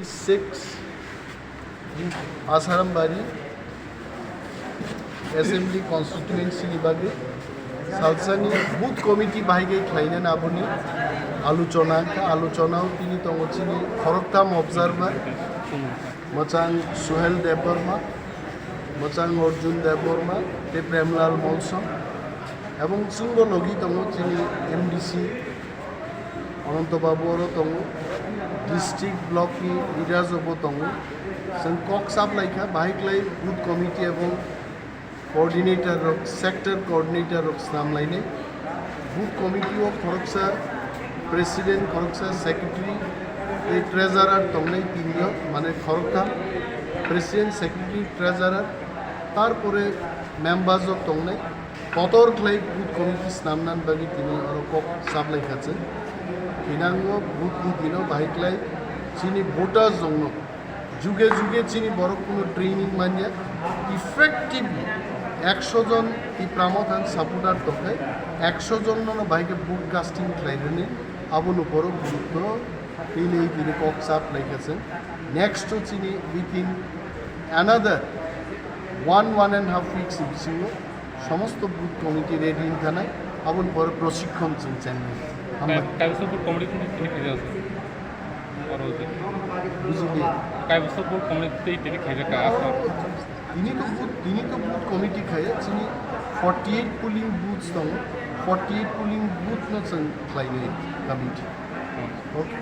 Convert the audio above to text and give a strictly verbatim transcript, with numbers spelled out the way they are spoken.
Six Asarambari Assembly Constituency ni bagwi salsani booth committee bahai khe khlainani aboni aluchona kha. Aluchonao tini tongo chini khoroktham observer, mwchang Suhel Debbarma, mwchang Arjun Debbarma, tei Premlal Molsom, ebong chwngbo logi tongo chini M D C Ananto Babu oro tongo, district block ni leaders rokbo tongo. Chwng kok saplai kha, bahai khlai booth committee ebong coordinator rok, sector coordinator rok snam lainai. Booth committee o khoroksa president, khoroksa secretary, tei treasurer tongnai tinjon, mane khoroktham, president, secretary, treasurer, tarpore members rok tongnai. Kotor khlai booth committee snamnani bagwi tini oro kok saplai kha chwng. Thinango booth committee no bahai khlai chini voters rokno juge juge chini borok kuno training manya, effectively ekso jon Tipra Motha ni supporter tongkhai, ekso jon no bahai khe vote casting khlai rwni, abono borok gurutto tini tini kok saplai kha chwng. Next to chini within another one, one and half weeks ni bisingo somosto booth committee ready wngkha nai, aboni pore proshikkhon chwng chengnai. Hambai. Kai-, kaibwsa booth committee tini khaijak se? Oro je. Bujiliya. Kaibwsa booth committee tei tini khaijak ka aswk? Tini to booth, tini to booth committee khaiya, chini forty-eight polling booths tongo, forty-eight polling booth no chwng khlainai committee. Hmm. Okay.